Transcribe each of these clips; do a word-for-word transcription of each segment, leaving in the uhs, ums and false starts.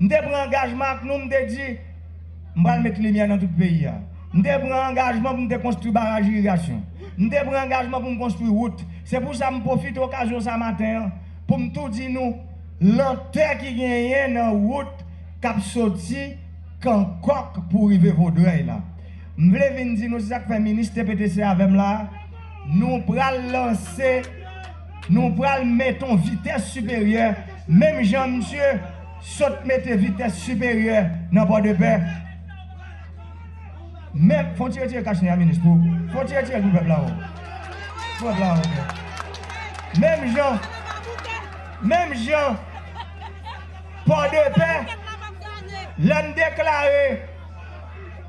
M te pran angajman ak nou, m te di, m pral met limyè nan tout peyi a. M te pran angajman pou m te konstwi baraj irigasyon. M te pran angajman pou m konstwi wout. Se pou sa m pwofite okazyon sa maten an pou m tou di nou lantè ki genyen nan wout k ap soti Kankòk pou rive Vodrèy la. M vle vin di nou, se sa k fè minis te pete se avè m la. Nou pral lanse, nou pral mete yon vitès siperyè, menm jan misye sot mete vitès siperyè nan Pòdepè. Men, fò w ti retire kach nez a, minis, pou, fò w ti retire l pou pèp la, o. Pèp la, o. Menm jan, menm jan, Pòdepè, lè m deklare,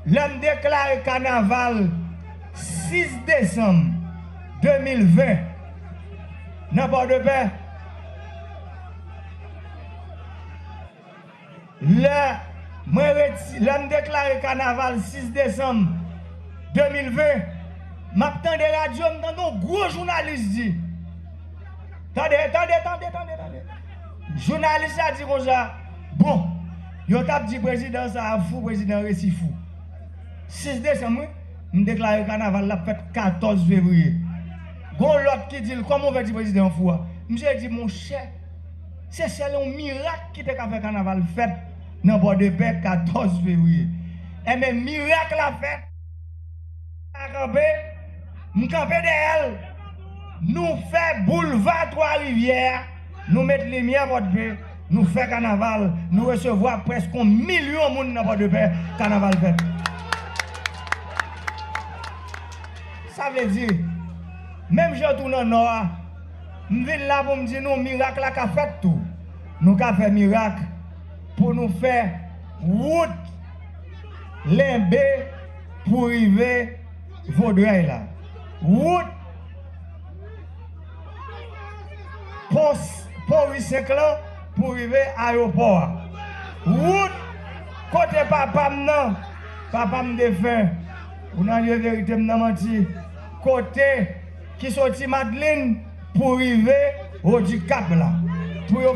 lè m deklare kanaval sis desanm de mil ven nan Pòdepè, lè mwen reti-, lè m deklare kanaval sis desanm de mil ven, m ap tande radyo, m tande yon gwo jounalis di, tande, tande, tande, tande, tande. Jounalis la di konsa, bon, yo t ap di prezidan sa a fou, prezidan resi fou. Sis desanm, wi, m deklare kanaval la ap fèt katòz fevriye. Gon lòt ki di l, kòman w fè di prezidan an fou a? Misye di, monchè, se sèl yon mirak ki te ka fè kanaval fèt nan Pòdepè katòz fevriye. Enben, mirak la fèt. A kanpe, m kanpe dèyè l. Nou fè boulva Twa Rivyè, nou met limyè Pòdepè, nou fè kanaval, nou resevwa prèske yon milyon moun nan Pòdepè, kanaval fèt. Sa vle di, menm jan tou nan Nò a, m vin la pou m di nou, mirak la ka fèt tou. Nou ka fè mirak pou nou fè wout Lenbe pou rive Vodrèy la. Wout Pon, Pon Ri Senk lan pou rive ayewopò a. Wout kote papa m nan, papa m defen, ou nan lye verite m nan manti, kote ki soti Madlin pou rive Odikap la. Pou yo,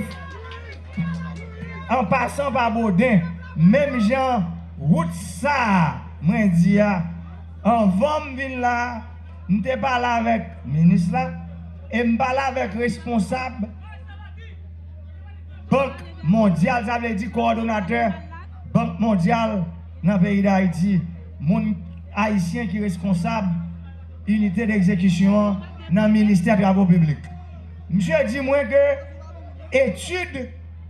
an pasan pa Boden, menm jan wout sa a, mwen di a, anvan m vin la, m te pale avèk minis la, e m pale avèk responsab Bank Mondyal, sa vle di kowòdonatè Bank Mondyal nan peyi Dayiti, moun ayisyen ki responsab inite degzekisyon an nan ministè travo piblik. Misye di mwen ke etid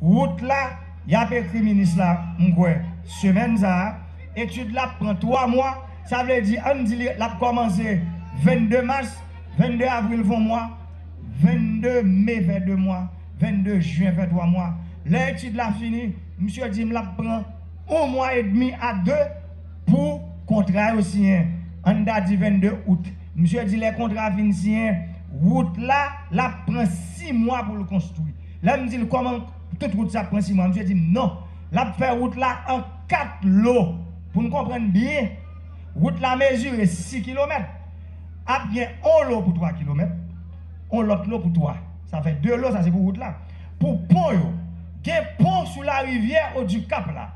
wout la, y ap ekri minis la, m kwè, semèn sa a, etid la ap pran twa mwa, sa vle di, ann di li, l ap kòmanse vennde mas, vennde avril fè yon mwa, vennde me fè de mwa, vennde jen fè twa mwa. Lè etid la fini, misye di m l ap pran yon mwa edmi a de pou kontra yo siyen. Ann ta di vennde out. Misye di lè kontra fin siyen, wout la, l ap pran sis mwa pou l konstwi. Lè m di l kòman tout wout sa ap pran sis mwa, misye di m non. L ap fè wout la an kat lo. Pou n konprann byen, wout la mezire sis kilomèt. Ap gen yon lo pou twa kilomèt, yon lòt lo pou twa. Sa fè de lo, sa se pou wout la. Pou pon yo, gen pon sou larivyè Odikap la,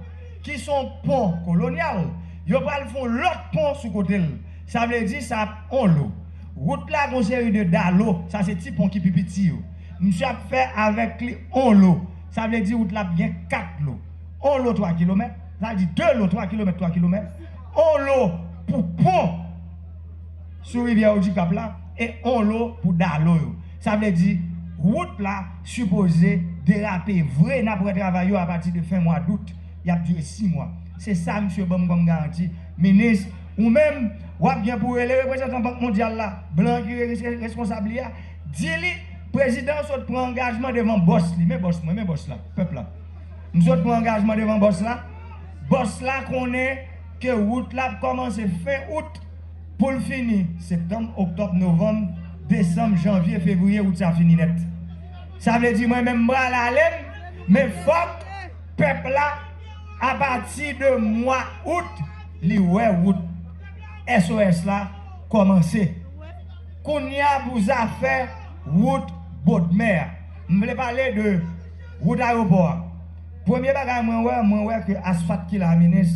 ki se yon pon kolonyal. Yo pral fè yon lòt pon sou kote l. Sa vle di sa ap yon lo. Wout la gon seri de dalo, sa se ti pon ki pi piti yo. Misye ap fè avèk li yon lo. Sa vle di wout la ap gen kat lo. Yon lo twa kilomèt, sa vle di de lo twa kilomèt, twa kilomèt. Yon lo pou pon sou rivyè Odikap la, e yon lo pou dalo yo. Sa vle di, wout la sipoze derape vre, n ap wè travay yo apati de fen mwa dout, y ap dire sis mwa. Se sa misye ban m kòm garanti. Minis, ou menm, w ap gen pou rele reprezantan Bank Mondyal la, blan ki re-, re-, responsab li a, di li, prezidan sot pran angajman devan bòs li, men bòs mwen, men bòs la, pèp la. M sot pran angajman devan bòs la. Bòs la konnen ke wout la ap kòmanse fen out pou l fini septanm, oktòb, novanm, desanm, janvye, fevriye, wout sa fini nèt. Sa vle di mwen menm m pral ale m, men fòk pèp la, apati de mwa out, li wè wout S O S la kòmanse. Kounye a pou zafè wout Bodmè a. M vle pale de wout ayewopò a. Premye bagay mwen wè, mwen wè ke asfalt ki la, minis,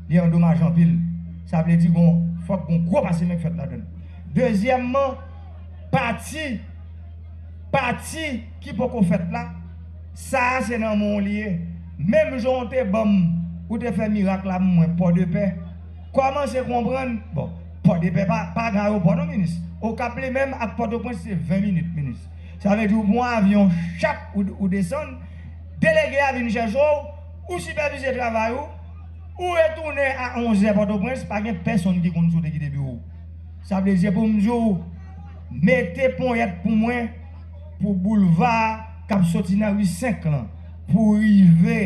li andomaje anpil. Sa vle di gon, fòk gon gwo pase men k fèt ladan l. Dezyèmman, pati, pati ki poko fèt la, sa a se nan men w li ye. Menm jan w te ban m, ou te fè mirak la pou mwen, Pòdepè, kòmanse konprann, bon, Pòdepè pa, pa gen ayewopò non, minis. Okap li menm ak Pòtoprens se ven minit, minis. Sa vle di ou pran yon avyon, chak ou, ou desann, delege a vin chèche w, ou sipèvize travay ou, ou retounen a onzè Pòtoprens, pa gen pèsonn ki konn sou te kite biwo w. Sa vle di, se pou m di w, mete ponyèt pou mwen, pou boulva k ap soti nan ri senk lan, pou rive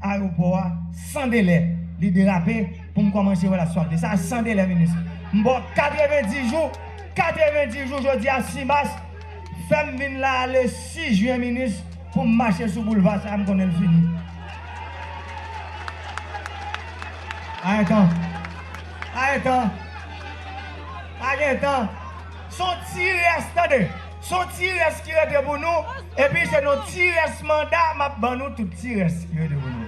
ayewopò a, san delè, li derape, pou m kòmanse wè l asfalte. Sa a san delè, minis. M ba w katrevenndis jou, katrevenndis jou, jodi a sis mas, fè m vin la a le sis jen, minis, pou m mache sou boulva sa a, m konnen l fini. Pa gen tan. Pa gen tan. Pa gen tan. Se yon ti rès, tande. Se yon ti rès ki rete pou nou. Epi se nan ti rès manda m ap ban nou tout ti rès ki rete pou nou.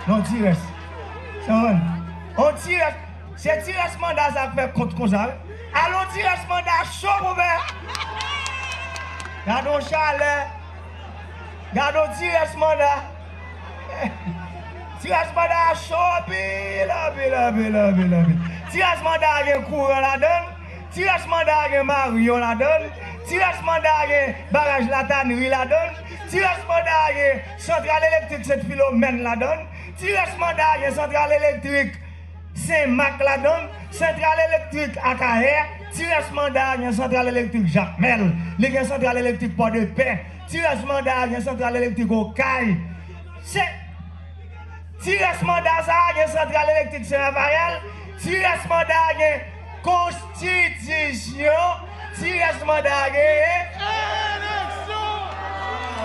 Nan ti rès. Sa konprann? Yon ti rès. Se ti rès manda sa k fè kont konsa, wi. Alon ti rès manda cho pou fè. Gade yon chalè. Gade yon ti rès manda. Ti rès manda a cho anpil, anpil, anpil, anpil, anpil. Ti rès manda a gen kouran ladan l. Ti rès manda a gen Marion ladan l. Ti rès manda a gen baraj Latanri ladan l. Ti rès manda a gen santral elektrik Sent Filomèn ladan l. Ti rès manda a gen santral elektrik Senmak ladan l, santral elektrik Akayè, ti rès manda a gen santral elektrik Jakmèl, li gen santral elektrik Pòdepè, ti rès manda a gen santral elektrik Okay. Se, ti rès manda sa a gen santral elektrik Sen Rafayèl, ti rès manda a gen konstitisyon, ti rès manda a gen eleksyon.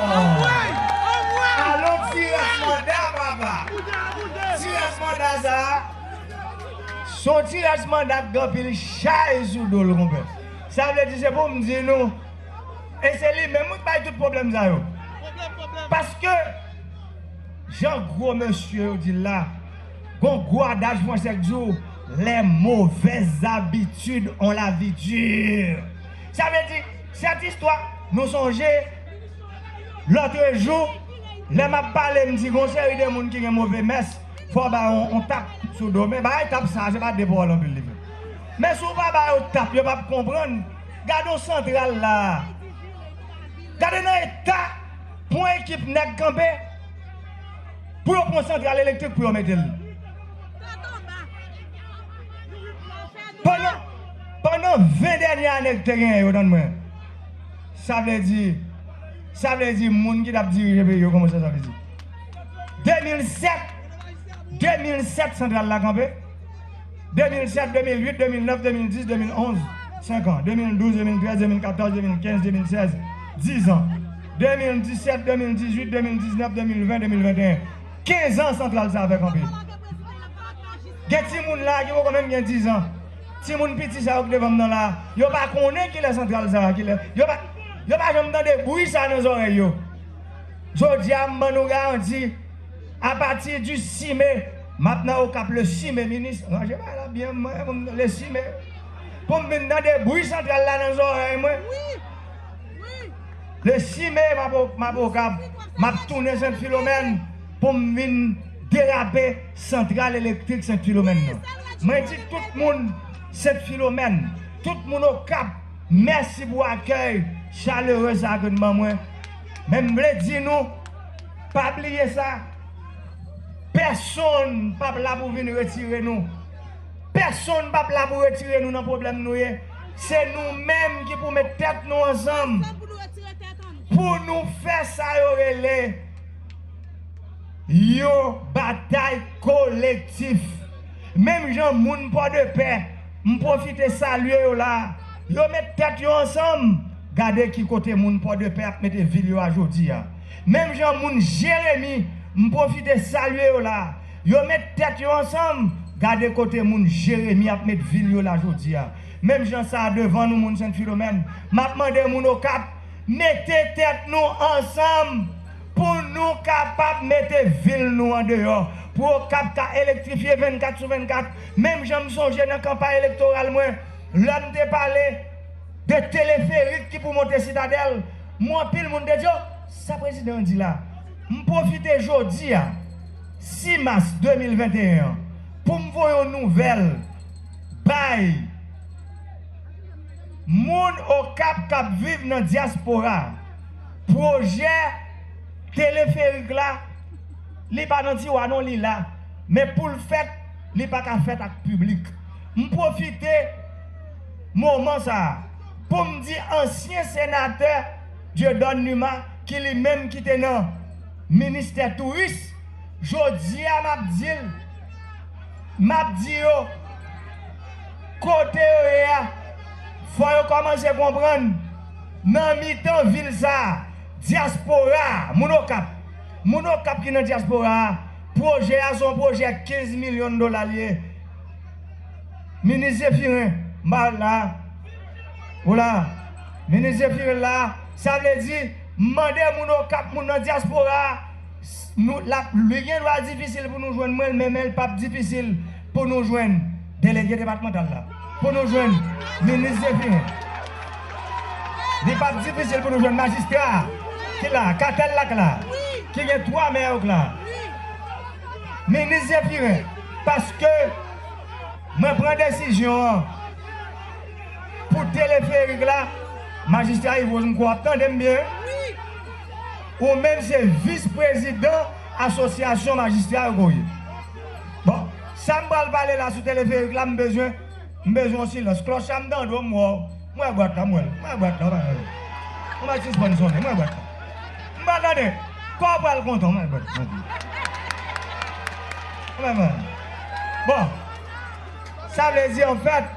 Anmwey! Anmwey! Alon ti rès manda, papa! Ti rès manda sa a, se yon ti rès manda k gen anpil chay sou do l, konpè. Sa vle di, se pou m di nou, e se li menm wi k bay tout pwoblèm sa yo. Paske, jan gwo mesye yo di l la, gon gwo adaj fransè k di w, les mauvaises habitudes ont la vie dure. Sa vle di, sèt istwa, nou sonje, lòtrejou, lè m ap pale, m di gon seri de moun ki gen move mès, fò w ba yo yon, yon tap sou do. Men bagay tap sa, se pa de pawòl anpil li fè. Men si w pa ba yo tap, yo p ap konprann. Gade yon santral la. Gade nan eta pou yon ekip nèg kanpe pou yo pran santral elektrik pou yo mete l. Pandan, pandan ven dènye ane k te genyen yo, tann mwen. Sa vle di, sa vle di moun ki t ap dirije peyi yo, kòman sa, sa vle di? De mil sèt, de mil sèt santral la kanpe. De mil sèt, de mil uit, de mil nèf, de mil dis, de mil onz, senk an. De mil douz, de mil trèz, de mil katòz, de mil kenz, de mil sèz, dis an. De mil disèt, de mil dizuit, de mil diznèf, de mil ven, de mil venteyen. Kenz an santral sa a fè kanpe. Gen timoun la ki poko menm gen diz an. Timoun piti sa yo ki devan m nan la, yo pa konnen kilè santral sa a, kilè. Yo pa, yo pa janm tande bri sa a nan zòrèy yo. Jodi a, m ban nou garanti, apati di sis me, m ap nan Okap le sis me, minis, ranje bagay la byen, mwen, le sis me, pou m vin tande bri santral la nan zòrèy mwen. Le sis me, m ap, m ap Okap, m ap tounen Sent Filomèn pou m vin derape santral elektrik Sent Filomèn nan. Mwen di tout moun Sent Filomèn, tout moun Okap, mèsi pou akèy chalere sa ke n ban mwen. Men m vle di nou, pa bliye sa, pèsonn p ap la pou vin retire nou. Pèsonn p ap la pou retire nou nan pwoblèm nou ye. Se nou menm ki pou met tèt nou ansanm pou nou fè sa yo rele yon batay kolektif. Menm jan moun Pòdepè, m pwofite salye yo la, yo met tèt yo ansanm. Gade ki kote moun Pòdepè ap mete vil yo a jodi a. Menm jan moun Jeremi, m pwofite salye yo la, yo met tèt yo ansanm. Gade kote moun Jeremi ap met vil yo la jodi a. Menm jan sa a devan nou, moun Sent Filomèn, m ap mande moun Okap, mete tèt nou ansanm pou Nou kapab mete vil nou andeyò pou Okap ka elektrifye vennkat sou vennkat. Menm jan m sonje nan kanpay elektoral mwen, lè m te pale de teleferik ki pou monte Sitadèl, m wè anpil moun te di, "O, sa prezidan an di la?" M pwofite jodi a, sis mas de mil venteyen an, pou m voye yon nouvèl bay moun Okap k ap viv nan dyaspora. Pwojè teleferik la, li pa nan tiwa non, li la. Men pou l fèt, li pa ka fèt ak piblik. M pwofite moman sa a pou m di ansyen senatè Dieudonne Numa, ki li menm ki te nan ministè touris, jodi a m ap di l, m ap di yo, kote yo ye a, fò yo kòmanse konprann, nan mitan vil sa a, dyaspora a, moun Okap, moun Okap ki nan dyaspora a, pwojè a se yon pwojè kenz milyon dola l ye. Minis Zephirin, m pa la. Ou la. Minis Zephirin la. Sa vle di, m mande moun Okap, moun nan dyaspora a, nou, l ap, li gen dwa difisil pou nou jwenn mwen, men, men l p ap difisil pou nou jwenn delege depatmantal la, pou nou jwenn minis Zephirin. Li p ap difisil pou nou jwenn majistra ki la, katèl la k la, ki gen twa mè yo k la. Minis Zephirin, paske mwen pran desizyon an pou teleferik la, majistra Yves Rose, m kwè w ap tande m byen. Ou menm se vis prezidan asosyasyon majistra yo ke w ye. Bon, sa m pral pale la sou teleferik la, m bezwen, m bezwen yon silans. Klòch la m tande w, m wè w. M wè bwat la, m wè l. M wè bwat la, w pa wè l. Ou mèt sispann sonnen, m wè bwat la. M pa tande. Kò w pral kontan, m wè bwat la. Ou mèt wè. Bon, sa vle di, anfèt,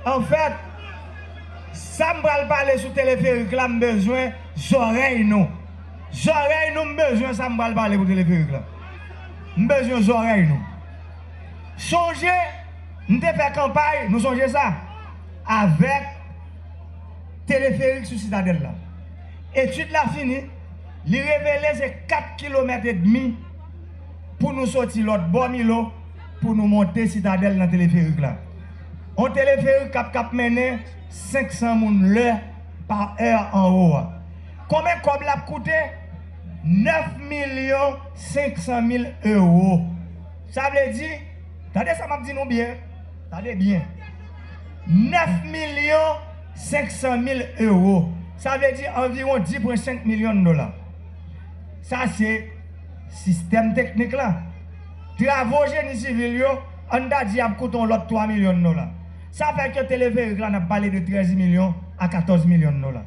anfèt, sa m pral pale sou teleferik la, m bezwen zòrèy nou. Zòrèy nou, m bezwen sa m pral pale pou teleferik la. M bezwen zòrèy nou. Sonje, m te fè kanpay, nou sonje sa, avèk teleferik sou Sitadèl la. Etid la fini, li revele se kat kilomèt edmi pou nou soti lòt bò Milo pou nou monte Sitadèl nan teleferik la. Yon teleferik k ap, k ap mennen senk san moun lè pa è anwo a. Konbyen kòb l ap koute? Nèf milyon senk san mil ewo. Sa vle di, tande sa m ap di nou byen, tande byen. Nèf milyon senk san mil ewo. Sa vle di anviwon dis pwen senk milyon dola. Sa se sistèm teknik la. Travo jeni sivil yo, ann ta di ap koute yon lòt twa milyon dola. Sa fè ke teleferik la, n ap pale de trèz milyon a katòz milyon dola.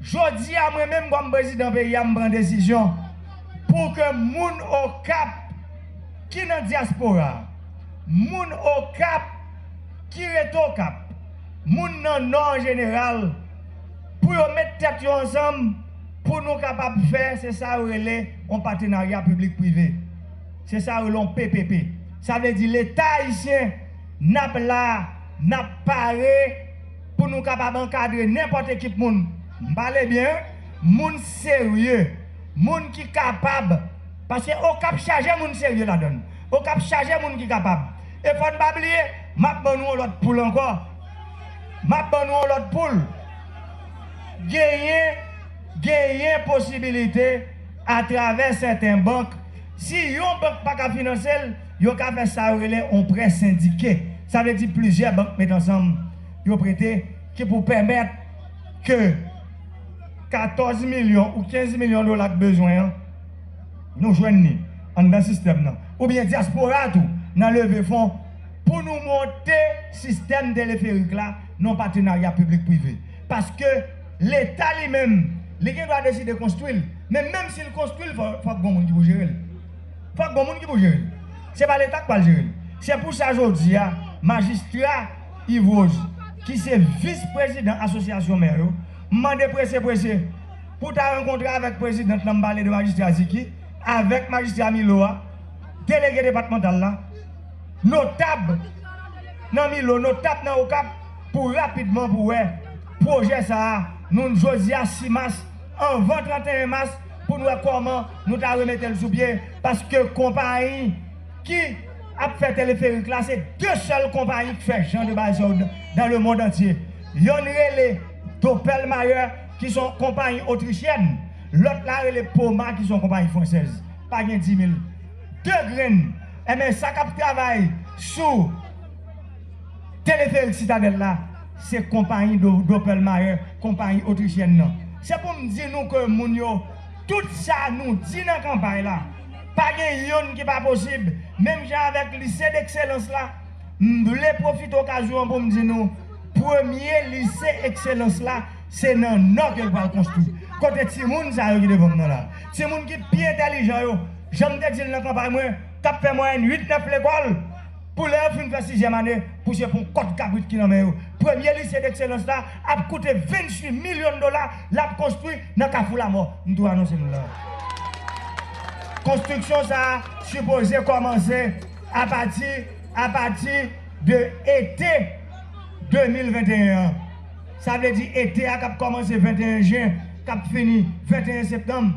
Jodi a, mwen menm kòm prezidan peyi a, m pran desizyon pou ke moun Okap ki nan dyaspora, moun Okap ki rete Okap, moun nan Nò an jeneral, pou yo met tèt yo ansanm, pou nou kapab fè, se sa yo rele yon patenarya piblik prive. Se sa yo rele yon P P P. Sa vle di Leta ayisyen, n ap la, n ap pare pou nou kapab ankadre nenpòt ekip moun. M pale byen, moun serye, moun ki kapab, paske Okap chaje moun serye ladan l. Okap chaje moun ki kapab. E fò n pa bliye, m ap ban nou yon lòt poul ankò. M ap ban nou yon lòt poul. Genyen, genyen posibilite atravè sèten bank, si yon bank pa ka finanse l, yo ka fè sa yo rele yon prè sendike. Sa vle di plizyè bank met ansanm, yo prete, ki pou pèmèt ke katòz milyon ou kenz milyon dola k bezwen an, nou jwenn li anndan sistèm nan. Oubyen dyaspora tou, nan leve fon pou nou monte sistèm teleferik la nan patenarya piblik prive. Paske Leta li menm, li gen dwa deside konstwi l, men menm si l konstwi l, fò, fòk gon moun ki pou jere l. Fòk gon moun ki pou jere l. Se pa Leta k pral jere l. Se pou sa jodi a, majistra Yves Rose, ki se vis prezidan asosyasyon mè yo, m mande prese prese pou ta rankontre avèk prezidant lan, m pale de majistra Ziki, avèk majistra Milo a, delege depatmantal la, notab nan Milo, notab nan Okap, pou rapidman pou wè pwojè sa a, nou jodi a sis mas, anvan tranteyen mas, pou n wè kòman nou ta remete l sou pye, paske konpayi ki ap fè teleferik la, se de sèl konpayi ki fè jan de bagay sa yo dans le monde entier. Yonn rele Doppelmayr, ki se yon konpayi otrichyen, lòt la rele Poma, ki se yon konpayi fransèz. Pa gen di mil. De grenn. Enben, sa k ap travay sou teleferik Sitadèl la, se konpayi Do-, Doppelmayr, konpayi otrichyen nan. Se pou m di nou ke moun yo, tout sa nou di nan kanpay la, pa gen youn ki pa posib. Menm jan avèk Lise Dekselans la, m vle pwofite okazyon an pou m di nou, premye Lise Ekselans la, se nan Nò ke l pral konstwi. Kote timoun sa yo ki devan m nan la? Timoun ki pi entèlijan yo, jan m te di l nan kanpay mwen, k ap fè mwayèn uit nèf lekòl, pou lè yo fin fè sizyèm ane, pou se pou kòd kabrit ki nan men yo. Premye Lise Dekselans la ap koute venntuit milyon dola, l ap konstwi nan Kafou Lamò. M tou anonse nou la. Konstriksyon sa a sipoze kòmanse apati, apati de ete de mil venteyen an. Sa vle di ete a k ap kòmanse venteyen jen, k ap fini venteyen septanm.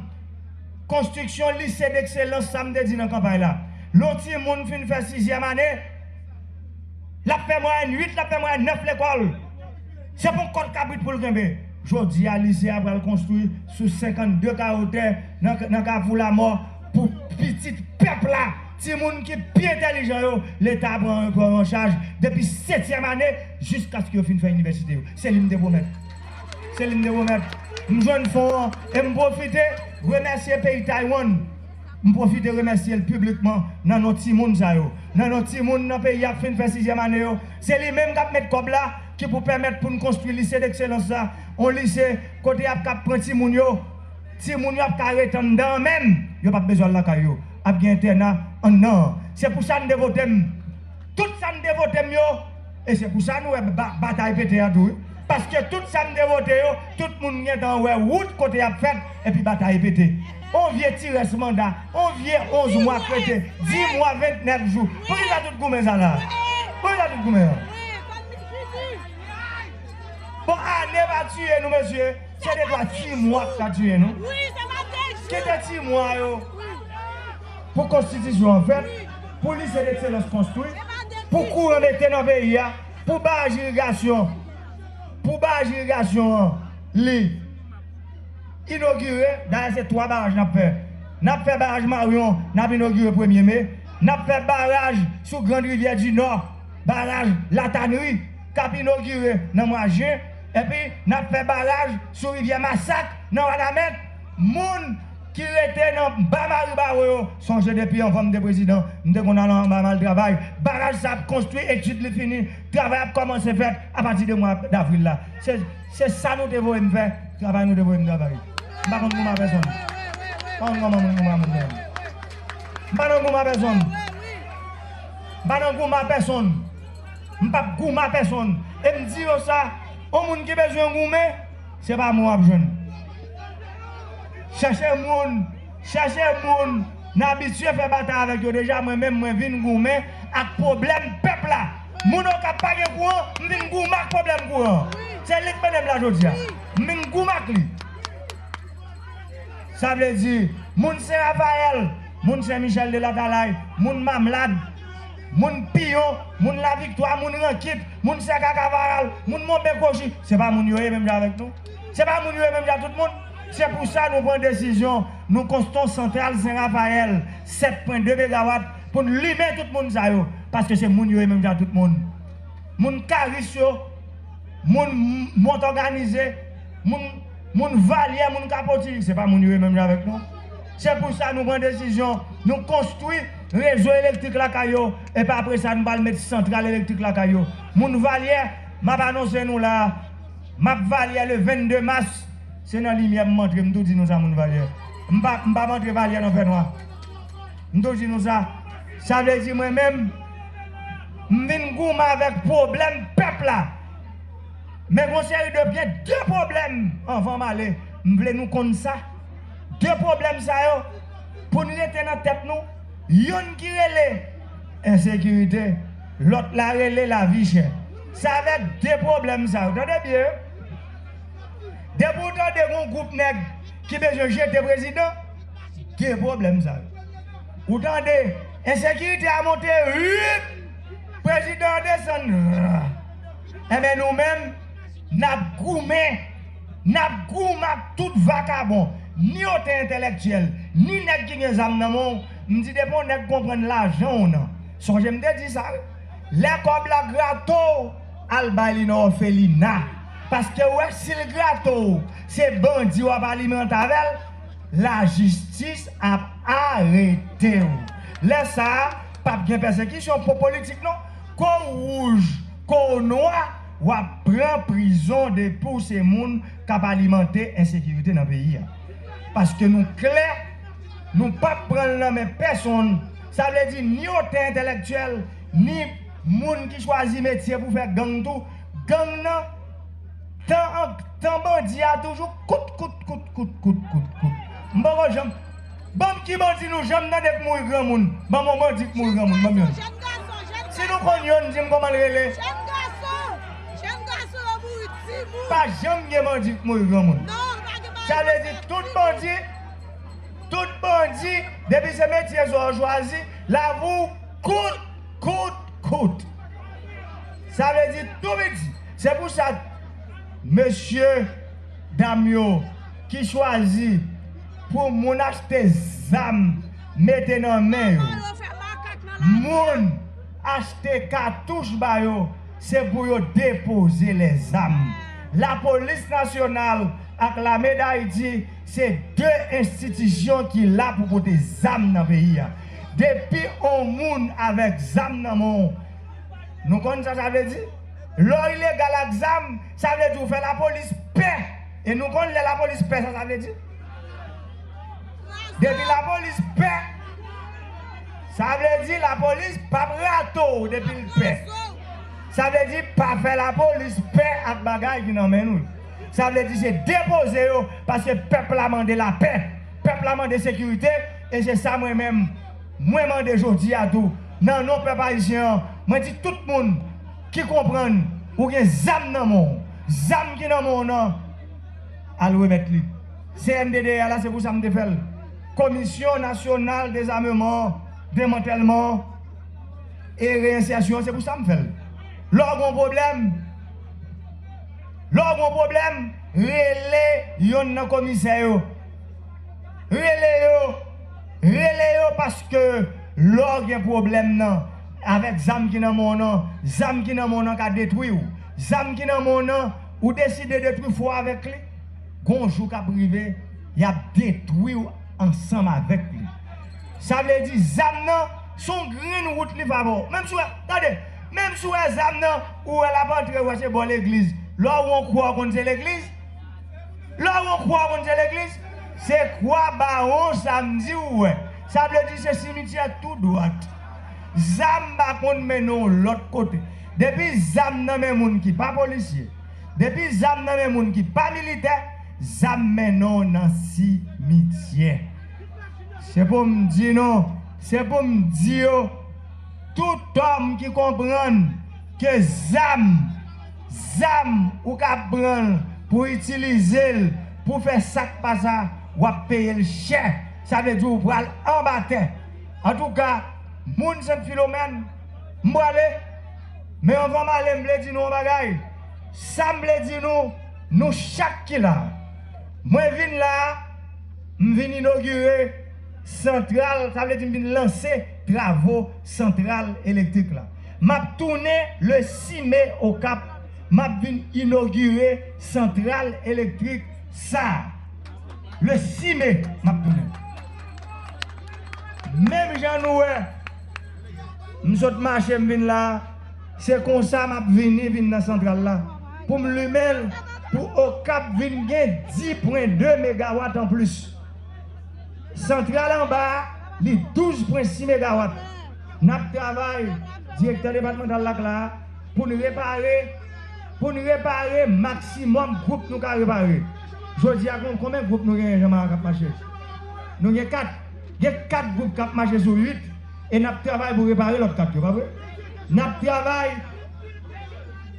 Konstriksyon Lise Dekselans, sa m te di nan kanpay la. Lè yon timoun fin fè sizyèm ane, l ap fè mwayèn uit, l ap fè mwayèn nèf lekòl. Se pou kòd kabrit pou l kenbe. Jodi a, lise a pral konstwi sou senkannde kawo tè nan, nan Kafou Lamò pou pitit pèp la. Timoun ki pi entèlijan yo, Leta pran, pran yo an chaj depi setyèm ane jiskaske yo fin fè inivèsite yo. Se li m te pwomèt. Se li m te pwomèt. M jwenn fon an e m pwofite remèsye peyi Taiwan. M pwofite remèsye l piblikman nan non timoun sa yo. Nan non timoun nan peyi a k fin fè sizyèm ane yo. Se li menm k ap met kòb la ki pou pèmèt pou n konstwi Lise Dekselans la. Yon lise kote y ap ka pran timoun yo. Timoun yo ap ka ret anndan an menm. Yo p ap bezwen al lakay yo. Ap gen entèna anndan an. Se pou sa n te vote m. Tout sa n te vote m yo. E se pou sa nou wè ba-, batay pete a tou, wi. Paske tout sa m te vote yo, tout moun gentan wè wout kote y ap fèt, epi batay pete. On vye ti rès manda, on vye onz mwa k rete, dis mwa, vennèf jou. Poukisa tout goumen sa la? Poukisa tout goumen an? Bon, ane pa tiye nou, mesye. Se de twa ti mwa k ka tiye nou. Kite ti mwa yo pou konstitisyon an fèt, pou lise dekselans konstwi, pou kouran mete nan peyi a, pou baraj irigasyon, pou baraj irigasyon an, li inogire. Dayè, se twa baraj n ap fè. N ap fè baraj Maryon, n ap inogire premye me. N ap fè baraj sou Grand Rivière du Nord, baraj Latanri, k ap inogire nan mwa jen. Epi, n ap fè baraj sou rivyè Masak, nan Wanament. Moun ki rete nan ba Maribawo yo, sonje depi anvan m te prezidan, m te konn al anba m al travay. Baraj sa ap konstwi, etid li fini, travay ap kòmanse fèt apati de mwa davril la. Se, se sa nou te voye m fè, travay nou te voye m travay. M pa konn goumen a pèsonn. M pa konn kòman moun goumen a moun menm. M pa nan goumen a pèsonn. M pa nan goumen a pèsonn. M p ap goumen a pèsonn. E m di yo sa, yon moun ki bezwen goumen, se pa mwen w ap jwenn. Chèche moun, chèche moun n abitye fè batay avèk yo deja. Mwen menm, mwen vin goumen ak pwoblèm pèp la. Moun Okap pa gen kouran, m vin goumen ak pwoblèm kouran. Se li k mennen m la jodi a. M vin goumen ak li. Sa vle di, moun Sen Rafayèl, moun Sen Michèl de Latalay, moun Mamlad, moun Piyon, moun Laviktwa, moun Rankit, moun Sèka Kavaral, moun Monben Kochi, se pa moun yo ye menm jan avèk nou? Se pa moun yo ye menm jan tout moun? Se pou sa nou pran desizyon, nou konstwi yon santral Sen Rafayèl, sèt pwen de megawat, pou n limen tout moun sa yo, paske se moun yo ye menm jan tout moun. Moun Karis yo, moun Mont Òganize, moun, moun Valyè, moun Kapoti, se pa moun yo ye menm jan avèk nou? Se pou sa nou pran desizyon, nou konstwi rezo elektrik lakay yo, epi apre sa, nou pral met santral elektrik lakay yo. Moun Valyè, m ap anonse nou la, m ap Valyè le vennde mas, se nan limyè m antre, m tou di nou sa, moun Valyè. M pa, m p ap antre Valyè nan fènwa. M tou di nou sa. Sa vle di mwen menm, m vin goumen avèk pwoblèm pèp la. Men gon seri de, gen de pwoblèm anvan m ale. M vle nou konn sa. De pwoblèm sa yo, pou n rete nan tèt nou, youn ki rele ensekirite, lòt la rele lavi chè. Se avèk de pwoblèm sa yo, tande byen, depi w tande gon gwoup nèg ki bezwen jete prezidan, de pwoblèm sa yo. Ou tande, ensekirite a monte, wip, prezidan an desann. Enben, nou menm, n ap goumen, n ap goumen ak tout vakabon, ni otan entèlektyèl, ni nèg ki gen zam nan men w. M di depi yon nèg konprann lajan w nan. Sonje m te di sa, wi. Lè kòb la grate w, al bay li nan òfelina. Paske w wè, si l grate w, se bandi w ap alimante avè l, lajistis ap arete w. Lè sa a, p ap gen pèsekisyon pou politik non. Ke w wouj, ke w nwa, w ap pran prizon depi w se moun k ap alimante ensekirite nan peyi a. Paske nou klè, nou p ap pran l nan men pèsonn. Sa vle di ni otan entèlektyèl, ni moun ki chwazi metye pou fè gang tou. Gang nan, tan, an- tan bandi a toujou kout, kout, kout, kout, kout, kout, kout. M poko janm, ban m ki bandi nou janm tande k mouri granmoun. Ban m yon bandi k mouri granmoun, ban m youn. Si nou konn youn, di m kòman l rele. Jèn gason, jèn gason yo mouri timoun. Pa janm gen bandi k mouri granmoun. Non, pa gen bandi. Sa vle di tout bandi, tout bandi, depi se metye sa w chwazi, lavi w kout, kout, kout. Sa vle di tou piti. Se pou sa, mesye, dam yo, ki chwazi pou moun achte zam mete nan men yo, moun achte katouch ba yo, se pou yo depoze lèzam. Lapolis nasyonal ak Lame d Ayiti se de enstitisyon ki la pou pote zam nan peyi a. Depi on moun avèk zam nan men w, nou konn sa sa vle di? Lè w ilegal ak zam, sa vle di w fè lapolis pè. E nou konn lè lapolis pè, sa sa vle di? Depi lapolis pè, sa vle di lapolis p ap rate w depi l pè. Sa vle di pa fè lapolis pè ak bagay ki nan men nou. Sa vle di se depoze yo, paske pèp la mande lapè, pèp la mande sekirite, e se sa mwen menm, mwen mande jodi a tou, nan non pèp ayisyen an, mwen di tout moun ki konprann ou gen zam nan men w, zam ki nan men w nan, al remèt li. C N D D A la, se pou sa m te fè l. Komisyon Nasyonal Dezameman, Demantèlman e Reyensèsyon, se pou sa m fè l. Lè w gen yon pwoblèm, lè w gen yon pwoblèm, rele yonn nan komisè yo. Rele yo, rele yo paske lè w gen pwoblèm nan, avèk zam ki nan men w nan, zam ki nan men w nan ka detwi w. Zam ki nan men w nan, ou deside detwi fò avèk li. Gon jou k ap rive, y ap detwi w ansanm avèk li. Sa vle di zam nan, se yon grenn wout li fè avè w. Menm si w wè, tande, menm si w wè zam nan, ou wè l ap antre, ou wè se bò legliz. Lè w wè yon kwa, w konn se legliz. Lè w wè yon kwa, w konn se legliz. Se kwa Bawon Samdi ou wè. Sa vle di se simityè tou dwat. Zam pa konn mennen w lòt kote. Depi zam nan men moun ki pa polisye, depi zam nan men moun ki pa militè, zam mennen w nan simityè. Se pou m di nou, se pou m di yo, tout òm ki konprann ke zam, zam ou ka pran l pou itilize l pou fè sa k pa sa, w ap peye l chè. Sa vle di w pral anba tè. Antouka, moun Sent Filomèn, m prale, men anvan m ale, m vle di nou yon bagay. Sa m vle di nou, nou chak ki la, mwen vin la, m vin inogire santral, sa vle di m vin lanse travo santral elektrik la. M ap tounen le sis me Okap, m ap vin inogire santral elektrik sa a. Le sis me, m ap tounen. Menm jan nou wè, m sot mache, m vin la, se konsa m ap vini, vin nan santral la, pou m limen l, pou Okap vin gen dis pwen de megawat anplis. Santral anba a, li douz pwen sis megawat. N ap travay, direktè depatmantal la k la a, pou n repare, pou n repare maksimòm gwoup nou ka repare. Jodi a, kon-, konbyen gwoup nou genyen, Jean Marie, k ap mache? Nou gen kat. Gen kat gwoup k ap mache sou uit, e n ap travay pou repare lòt kat yo, pa vre? N ap travay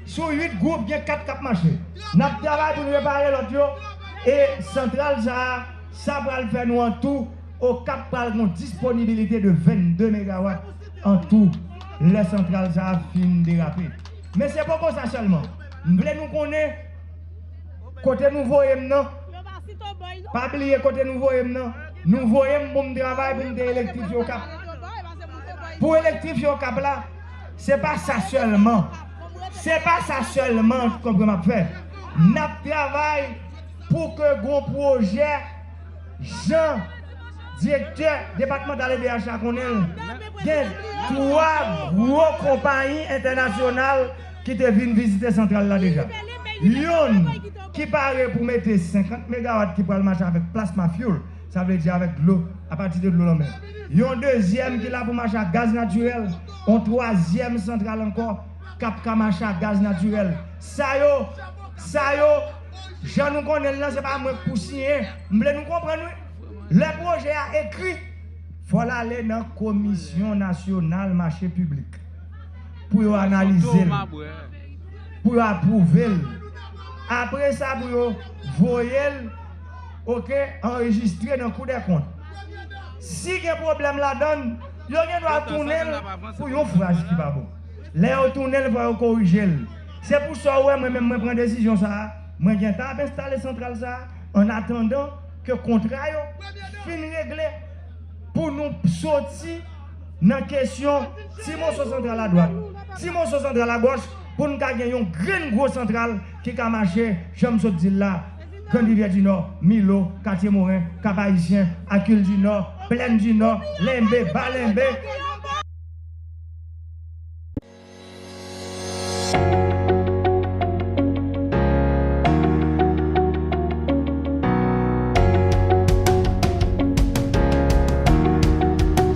sou uit gwoup, gen kat k ap mache. N ap travay pou n repare lòt yo, e santral sa a, sa pral fè nou an tou Okap pral gen yon disponibilite de vennde megawat an tou lè santral sa a fin derape. Men se poko sa sèlman. M vle nou konnen kote nou voye m nan. Pa bliye kote nou voye m nan. Nou voye m pou m travay pou m te elektrifye Okap. Pou elektrifye Okap la, se pa sa sèlman. Se pa sa sèlman konprann m ap fè. N ap travay pou ke gwo pwojè jan direktè depatmantal E D H la konnen l, gen twa gwo konpayi entènasyonal ki te vin vizite santral la deja. Yonn ki pare pou mete senkant megawat ki pral mache avèk plasma fuel, sa vle di avèk dlo, apati de dlo lanmè. Yon dezyèm ki la pou mache ak gaz natirèl, yon twazyèm santral ankò k ap ka mache ak gaz natirèl. Sa yo, sa yo, jan nou konnen l lan, se pa mwen k pou siyen. M vle nou konprann, wi. Lè pwojè a ekri, fò l ale nan Komisyon Nasyonal Mache Piblik pou yo analize l, pou yo apwouve l. Apre sa, pou yo voye l, oke, anrejistre nan Kou dè Kont. Si gen pwoblèm ladan l, yo gen dwa tounen l pou yon fraz ki pa bon. Lè yo tounen l, fò yo korije l. Se pou sa w wè mwen menm mwen pran desizyon sa a. Mwen gentan ap enstale santral sa a, an atandan ke kontra yo fin regle, pou nou soti nan kesyon ti moso santral adwat, ti moso santral agoch, pou n ka gen yon grenn gwo santral ki ka mache, jan m sot di l la, Grann Rivyè di Nò, Milo, Katye Moren, Kap Ayisyen, Akil di Nò, Plèn di Nò, Lenbe, Ba Lenbe,